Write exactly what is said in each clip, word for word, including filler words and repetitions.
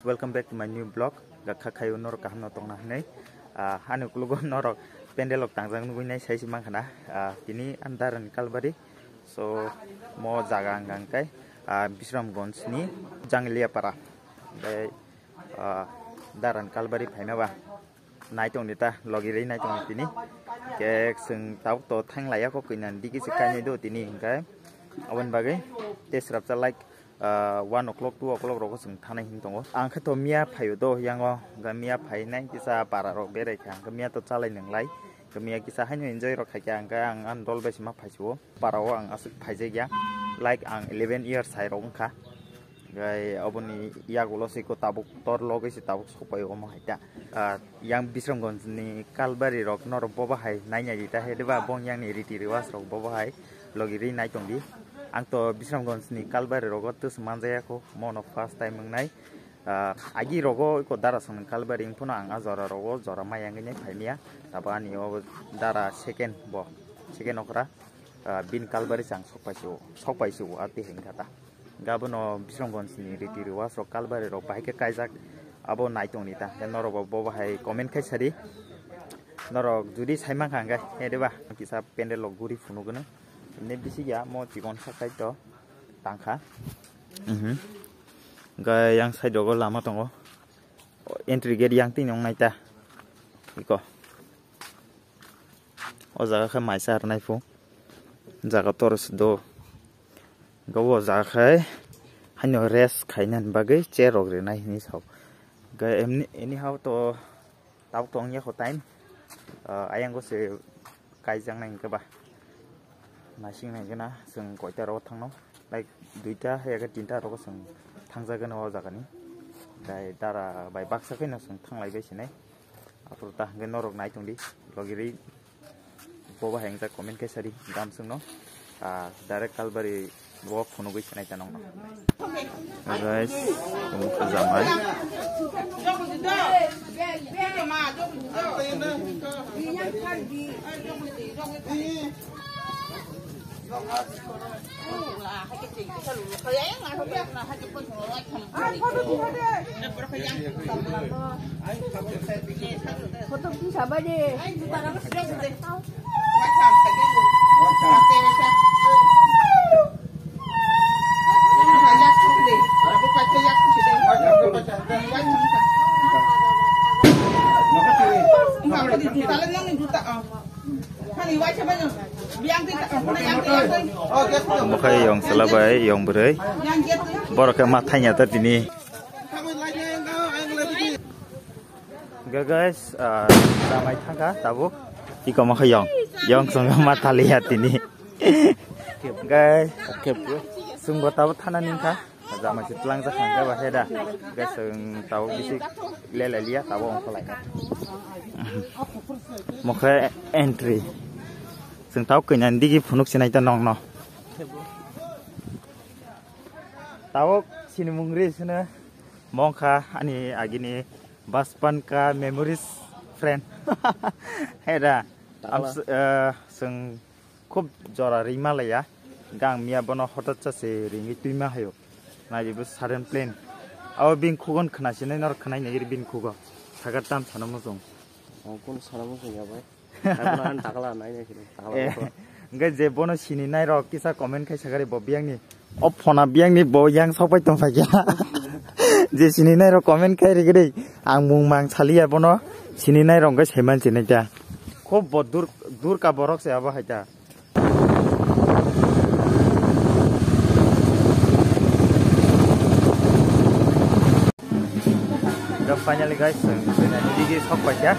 Welcome back to my new vlog. Gakha khayo norok kaham no tongna hinwi. Ah, ani uklogo norok pandal rok tangjak nugwi nai sai se mankha na. Ah, tini ang Darani Kalbari. So, mo jaga ang hwnkhe, ah, Bisramganj ni Janglia Para. Bai, ah, Darani Kalbari phaima ba. Nai tong di ta, logi rwi nai tong di tini. Khe chwng tabuk to thang laiya kho, kwi nang digi se kainwi do tini hwnkhe. Aboni bagwi tei swrapsa like, ah, one o'clock, two o'clock rogo chwng thanai hin tongo. Ang khe to miya phaio do yango, hwnkhe miya phainai kisa para rok berai kha, hwnkhe miya to chalai nwnglai. Hwnkhe miya kisa haino enjoy rok khaikha, hwnkhe ang ani dol bai se ma phaisio. Para o ang aswk phaijak ya, like ang eleven years hai rok wngkha. Gai aboni yagulo se ko tabuk tor logoi se tabuk sokpai omo hai ta. Ah, yang Bisramganj ni Kalbari rok norok bobo hai nai nai di ta he de ba bong yang ni riti riwas rok bobo hai logi ri nai tong di. Ang to Bisramganj ni Kalbari rogo tus manjaya kho mono first time wngnai. Ah, agi rogo ko Darasongni Kalbari wngphano ang a jora rogo jora maya wngwi nai phaimya. Tabo ani o dara second bo, second okra, ah, bin Kalbari chang sokpai se o, sokpai se o, ati hengkha ta. Gabono Bisramganj ni riti riwas rok Kalbari rok bahai khe kaijak abo nai tong ni ta. Khe norok bo, bo bahai comment khai sadi. Norok judi sai mankha hwnkhe, he de ba, kisa pandal rok guri phunuk gwnang. Himne bisi ya mo chikon sakai to tangkha. Mhm. Hwnkhe yang side rogo lama tongo. Entry gate yang tini wngnai ta. Iko. O jaga khe maisa rwnai phu. Jaga tor se do. Hwnkhe o jaga khe haino rest khainani bagwi chair rok rwnai hinwi sao. Hwnkhe emni, anyhow to tabuk tong ya kho time. Ah, ayang go se kaijaknai hwnkhe ba. Naising nai gana chwng koita rogo thangno. Like duita hai khe tinta rogo chwng thangjagano o jagani. Tai dara bai baksa khe no chwng thanglai bai sinai. Aphuru ta hwnkhe norok nai tong di. Logi ri bobo hai wngjak comment khe sadi gam chwngno. Ah, direct Kalbari bo phunugwi sinai ta nokno. Guys, omo khe jamai. Photo bisa ba de. Omo khe yong chwla bai yong bwrwi. Borok khe ma thangya ta tini. Hwnkhe guys, ah, jamai thangkha tabuk. Iko omo khe yong. Yong chwngno ma thaliya tini. Guys, chwngbo tabuk thanani wngkha. Jamai se tlangjak kha hwnkhe ba he da. Hwnkhe chwng tabuk bisi lelai liya tabuk ongkha lai. Omo khe entry. Chwng tabuk kainan digi phunuk sinai ta nokno. Tabuk sini mungri sini mongkha ani agini baspan ka memories friend. He da. Am s-, eh, chwng Khub jora ringma laiya. Gang miya bono hotot cha se ringwi twima hayo. Nai bo sudden plan. Abo bini khugo khna sinai norok khnai nai bini khugo. Sagar tam sana muchung. Oh, kun sana muchung ya bai. Takla nai nai sini. Eh, hwnkhe je bono sini nai rok kisa comment khai sagari bo biyang ni. O phona biyang ni bo yang sok pai tong phai kya. Je sini nai rok comment khai ri gri. Ang mung mang saliya bono sini nai rok hwnkhe saiman sinai ta. Khub bo dur, dur ka borok se abo hai ta. Finally guys, chwng digi sok paikha.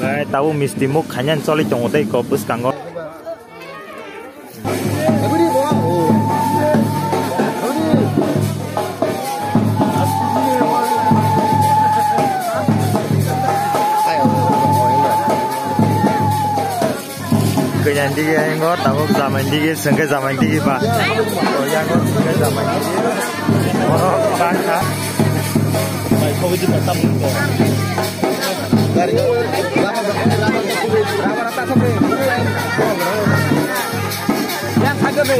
Bai tabuk misti muk khainani choli tongo tei kok bwskango. Kainan digi hingo, tabuk jamai digi, sengke jamai digi ba. O, yago sengke jamai digi. Oro bangkha. Bai, kogoi di patam. Gari. Yang kagak be.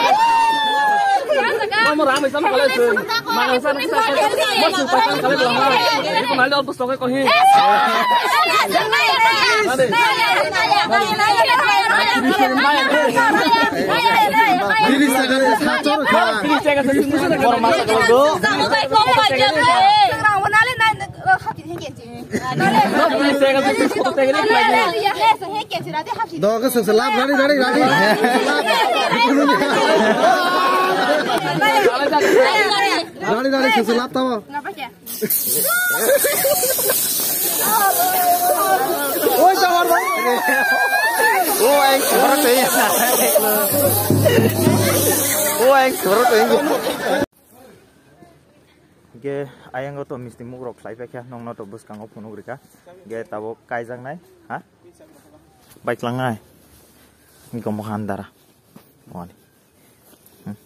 Doga sengse lap rari rari rari. Rari rari sengse lap tamo. Oi, tawar bai. O, ang surat bai. O, ang surat bai. Hingke ayang o to misti muk rok khlai paikha, nongno to bwskango phunuk rikha. Hingke tabuk kaijaknai, ha? Baiklangnai. Hingke mohan dara. Wani. Hmm.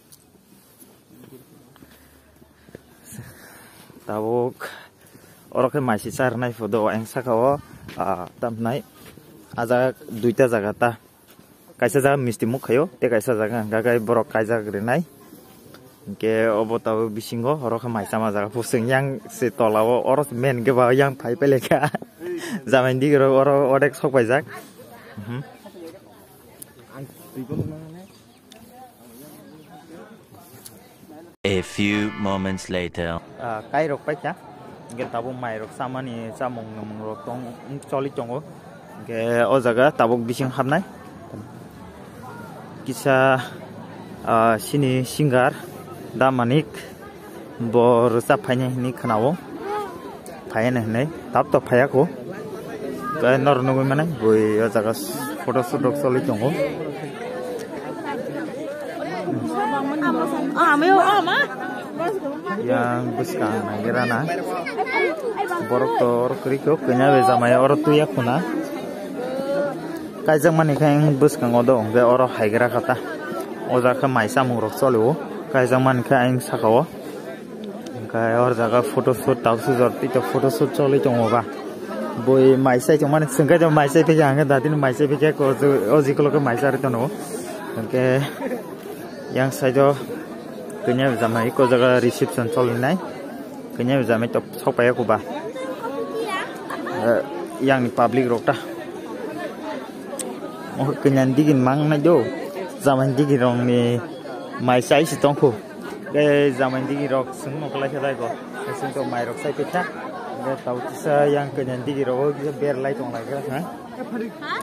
Tabuk oro khe maisi charnai phodo ang saka o, ah, tamnai. A jaga duita jaga ta. Kaisa jaga misti muk khaio, tei kaisa jaga hwnka khe borok kaijak rinai. Hwnkhe obo tabuk bisingo oro khe mai chama jaga phusung yang se tola o, oro se main hwnkhe ba yang phai pele kha. Jamani dik rok oro odek sok paijak. Mhm. A few moments later. Ah, kairok paikha. Hingke tabuk mairok chamani chamung nwmung rok tong, choli tongo. Hingke o jaga tabuk bising habnai. Kisa, ah, sini singer Da Manik bo rwchap phainai hinwi khwnao. Phaiya hinwi tab to phaiya kho. Khe nor nugwi mano bui o jaga photo shoot rok choli tongo. Yang bwskang naigira na. Borok to oro kwrwi kho, kanya bai jamai oro tuya khuna. Kaijakmani khe ang bwskango do, hwnkhe oro haigra kha ta. O jaga khe mai chamung rok choli o. Kaijakmani khe ang saka o. Hingke o jaga photo shoot, tabuk sujor tei tok photo shoot choli tongo ba. Bui mai chai tongmani, chwng khe mai chai phikha, hingke dadini mai chai phikha, o jikolo khe mai chari tono. Hingke yang side o kanya jamai, o jaga reception cholinai. Kanya jamai tok sok pai ya kho ba. Eh, yang ni public rok ta. O kanya digi mang nai do. Jamai digi rong ni mai chai si tong kho. Tei jamai digi rok chwng no kwlai khe dai go. Chwng to mai rok sai phi kha. Tei tau kisa yang kanya digi rok o kisa ber lai tong lai kha.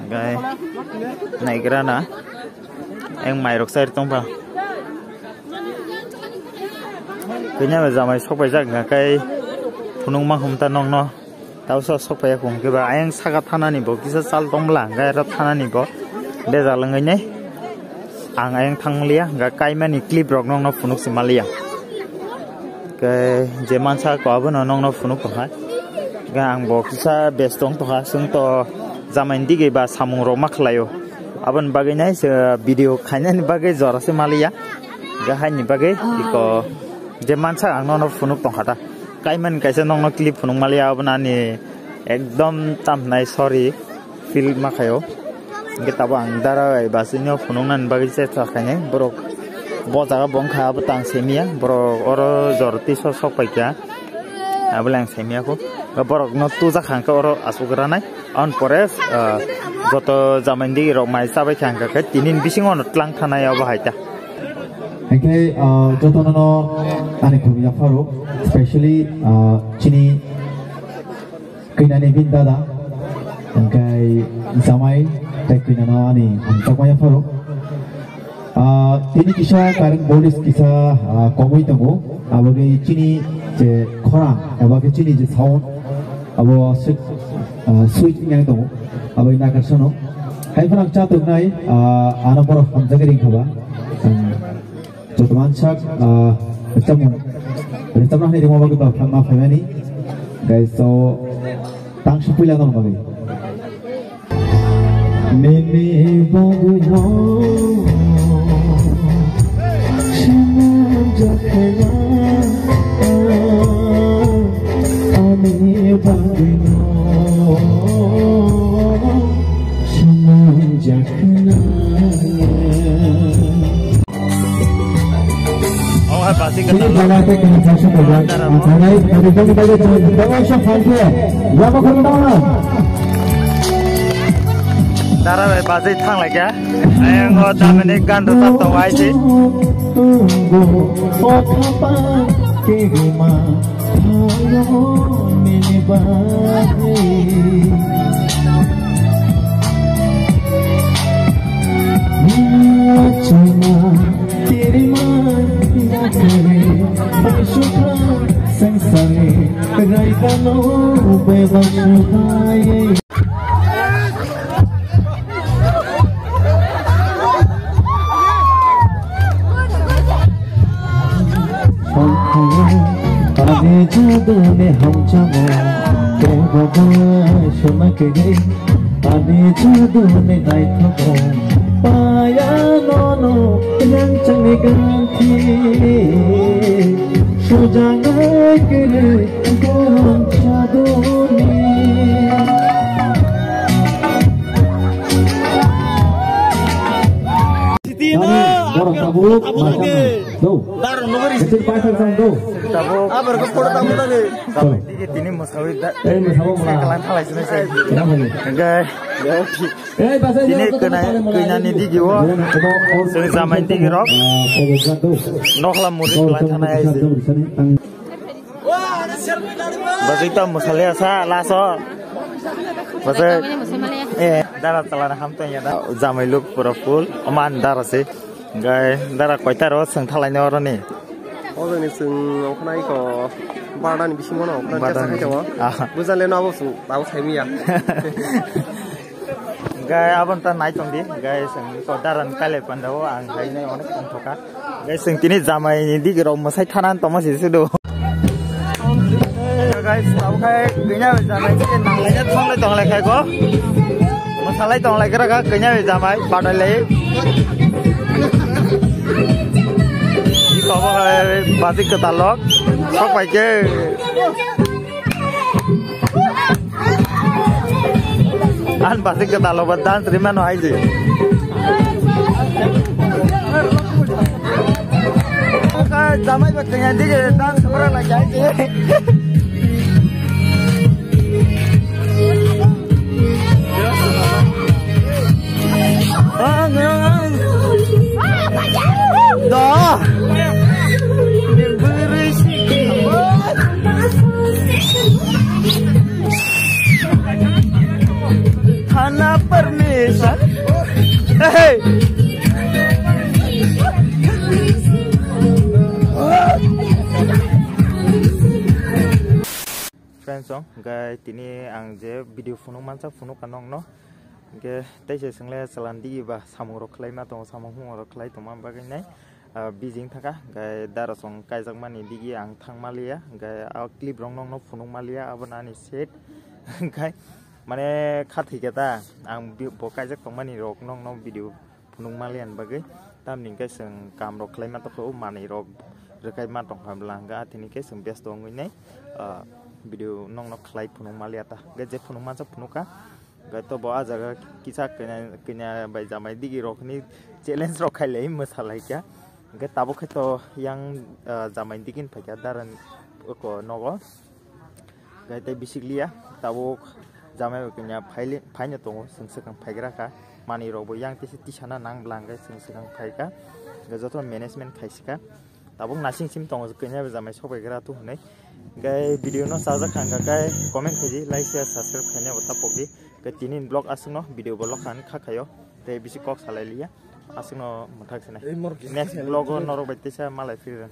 Gai naigra na. Yang mai rok sai tong pha. Kanya jamai sok pai jak kai phunuk ma hum ta nong no. Tausa sok paiya kho hwnkhe ba ayang saka thanani bo kisa chal tong bwla, hwnkhe aro thanani bo bejal wngwi nai ang ayang thang liya, hwnkhe kaimani clip rok nokno phunuk se maliya. Hwnkhe je mansa ko abono nokno phunuk tongkha, hwnkhe ang bo kisa best wng tongkha, chwng to jamaini dige ba samung rok ma khlaio, aboni bagwi nai se video khainani bagwi jora se maliya, hwnkhe haini bagwi iko je mansa ang nono phunuk tongkha ta. Kaimani kaisa nokno clip phunuk maliya, abono ani ekdom tamhnai sorry feel ma khaio. Hingke tabuk ang dara bai basino phunuknani bagwi chesta khainai. Borok bo jaga bo wngkha, abo tang simiya. Borok oro jor tiso sok paikha. Abole ang simiya kho. Borokno tujakha hingke oro asuk ranai. Aboni pore, ah, joto jamaini digi rok mai chabai kha hingka khe tini bisingo no tlang thanai abo hai ta. Hingke, ah, jotono no ani khum yapharo, specially, ah, chini keinani bini dada, hingke jamai tei keinano ani hamjakma yapharo. Ah, tini kisa current bodies kisa, ah, komoi tongo, aboni chini je khorang, eba khe chini je sound, abo switch, ah, switch wngya tongo, abo ina kaisa no. Hai phano ang cha tongnai, ah, ano borok hamjagwi ring kha ba. Ang joto mansak, ah, rwchapmung, rwchapna hai rwma bagwi ba phangma phaimani. Guys, so, tang sa puila nang bagwi. Nini bagwi no, sinang jakna, ani bagwi no, sinang jakna. Oha basi kata. Ini jaga teh kena jasa kerja. Acara itu dari tadi tadi cuma kita masuk saja. Ya apa kau tahu? Dara bai basi thang lagi ya. Ayang ho damene gan do tap to wai si. Ani jaduni hamjamo, tebo bai sona kegei. Ani jaduni naithogo, paya nono yang changni ganti. Sujangai kere goham jaduni. Borok tabuk, tabuk masang lagi. Do. Dar nuguri. Kecil pasang sang do. Tabuk. Abar ke pura tabuk lagi. Sorry. Digi tini mosawi da. Eh, mosawi mula. Kalan thalai sini saya. Kenapa ni? Enggak. Tini kwnai, kwnani digi o, chwng jamai digi rok, nokhla muri kwlai thanai aisi. Bajik ta mwsali asa, laso. Bajik, eh, dara chalana ham tong ya da. Jamai look pura full, oman dara se. Gai dara koita ro, chwng thalai no oro ni. O jani chwng ongkhornai ko barda ni bisingo no ongkhornai Barda kesa ni. Khaikha o. Aha. Bujale no abo chwng abo saimiya. Gai abon ta nai tong di. Gai chwng ko daran kale panda o ang hai nai onek tong thoka. Gai chwng tini jamai ni digi rok mwsai thanan tongma si sudo. Guys, tabo khai kanya jamai ni nang lai thong lai tong lai khai ko. Mwsalai tong lai kra ka kanya jamai badai lai. Iko bo hai bajik kwtal lok. Sok pai ke. An bajik kwtal lok ba dance rimano hai di. Oka jamai ba kanya di dance bara la jai di. Thana permission. Hey. Friends song, hingke tini ang je video phunuk mansa phunuk ka nokno. Hingke teisa chwng le chalan digi ba samung rok khlai ma tongo, samung humung rok khlai tongma bagwi nai, ah, busy wng thaka. Hingke dara song kaijak mani digi ang thang maliya, hingke a clip rok nokno phunuk maliya, abo nani set. Hingke mane kha thwi khe ta ang bi-, bo kaijak tongmani rok nokno video phunuk maliya ni bagwi, tamni hingke chwng kam rok khlai ma tongkha, o manwi rok rwkai ma tongkha bwla hingke, athini khe chwng besto wngwi nai, ah, video nokno khlai phunuk maliya ta. Hingke je phunuk mansa phunuk kha, hingke to bo ah jaga kisa kanya, kanya bai jamai digi rok ni challenge rok khai lai mwsa lai kha. Hingke tabuk khe to yang, ah, jamai digi ni phai kha daran oko nogo. Gai tei bisik liya, tabuk jamai bai kanya phaili-, phaino tongo, chwng swkang phaigra kha. Manwi rok bo yang tisa tisana nang bwla hingke chwng swkang phaikha. Hingke joto management khaisika. Tabuk nasing sim tongo, kanya bai jamai sok bai gra tu hwnwi. Hingke video no chajak kha hingka khe comment khaidi, like, share, subscribe khaina bo ta pokdi. Hingke tini vlog aswkno video bo lokha hwnwi kha khaio. Tei bisi kok salai liya. Aswkno mwthak sinai. Next vlog o norok bai tisa malai phirwng.